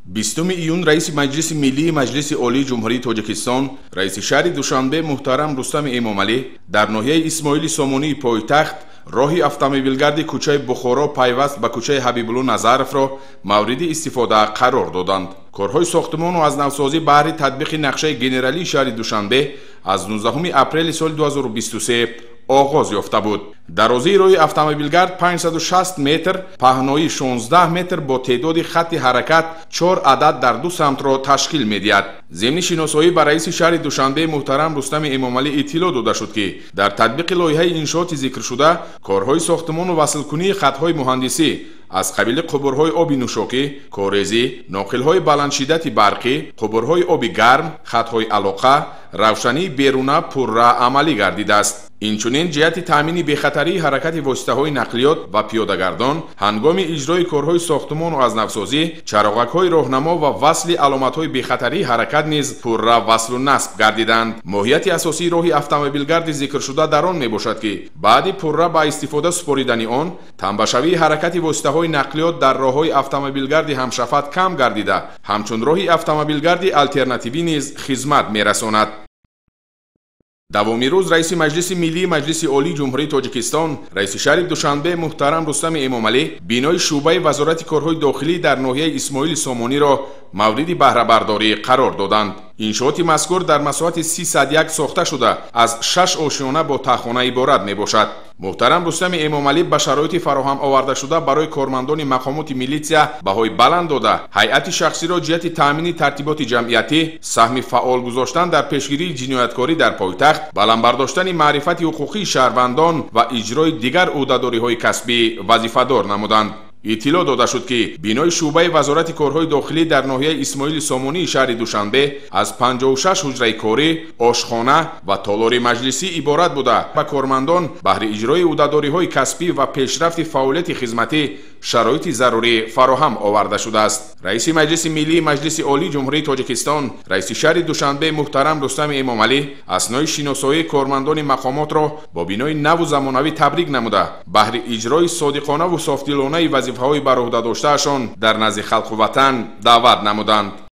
20 июн раиси Маҷлиси Миллии Маҷлиси Олии Ҷумҳурии Тоҷикистон, раиси шаҳри Душанбе муҳтарам Рустами Эмомалӣ дар ноҳияи Исмоили Сомонии пойтахт роҳи автомобилгарди кӯчаи Бухоро пайваст ба кӯчаи Ҳабибулло Назаровро мавриди истифода қарор доданд. Корҳои сохтмону аз навсозӣ баҳри татбиқи нақшаи генералии шаҳри Душанбе аз 19 апрели соли 2023 оғоз ёфта буд. Дарозии роҳи автомобилгард 560 метр, паҳноӣ 16 метр бо теъдоди хатти ҳаракат 4 адад дар ду самтро ташкил медиҳад. Зимни шиносоӣ ба раиси шаҳри Душанбе муҳтарам Рустами Эмомалӣ иттилоъ дода шуд, ки дар татбиқи лоиҳаи иншооти зикршуда корҳои сохтмону васлкунии хатҳои муҳандисӣ аз қабили қубурҳои оби нӯшокӣ, корезӣ, ноқилҳои баландшиддати барқӣ, қубурҳои оби гарм, хатҳои алоқа, равшании беруна пурра амалӣ гардидааст. Инчунин ҷиҳати таъмини бехатарии ҳаракати воситаҳои нақлиёт ва пиёдагардон ҳангоми иҷрои корҳои сохтмону аз навсозӣ, чароғакҳои роҳнамо ва васли аломатҳои бехатарии ҳаракат низ пурра васлу насб гардиданд. Моҳияти асосии роҳи автомобилгарди зикршуда дар он мебошад, ки баъди пурра ба истифода супоридани он тамбашавии ҳаракати воситаҳои нақлиёт дар роҳҳои автомобилгарди ҳамшафат кам гардида, ҳамчун роҳи автомобилгарди алтернативӣ низ хизмат мерасонад. Давоми рӯз раиси Маҷлиси Миллии Маҷлиси Олии Ҷумҳурии Тоҷикистон, раиси шаҳри Душанбе муҳтарам Рустами Эмомалӣ бинои шӯъбаи Вазорати корҳои дохилӣ дар ноҳияи Исмоили Сомониро мавриди баҳрабардорӣ қарор доданд. Иншооти мазкур дар масоҳати 301 сохта шуда, аз 6 ошёна бо таххона иборат мебошад. Муҳтарам Рустами Эмомалӣ ба шароити фароҳам овардашуда барои кормандони мақомоти милитсия баҳои баланд дода, ҳайати шахсиро ҷиҳати таъмини тартиботи ҷамъиятӣ, саҳми фаъол гузоштан дар пешгирии ҷинояткорӣ дар пойтахт, баланд бардоштани маърифати ҳуқуқии шаҳрвандон ва иҷрои дигар ӯҳдадориҳои касбӣ вазифадор намуданд. Иттилоъ дода шуд, ки бинои шӯъбаи Вазорати корҳои дохилӣ дар ноҳияи Исмоили Сомонии шаҳри Душанбе аз 56 ҳуҷраи корӣ, ошхона ва толори маҷлисӣ иборат буда, ба кормандон баҳри иҷрои ӯҳдадориҳои касбӣ ва пешрафти фаъолияти хизматӣ шароити зарурӣ фароҳам оварда шудааст. Раиси Маҷлиси Миллии Маҷлиси Олии Ҷумҳурии Тоҷикистон, раиси шаҳри Душанбе муҳтарам Рустами Эмомалӣ аснои шиносоии кормандони мақомотро бо бинои наву замонавӣ табрик намуда, баҳри иҷрои содиқонаву софдилонаи вазифаҳои бар уҳда доштаашон дар назди халқу ватан даъват намуданд.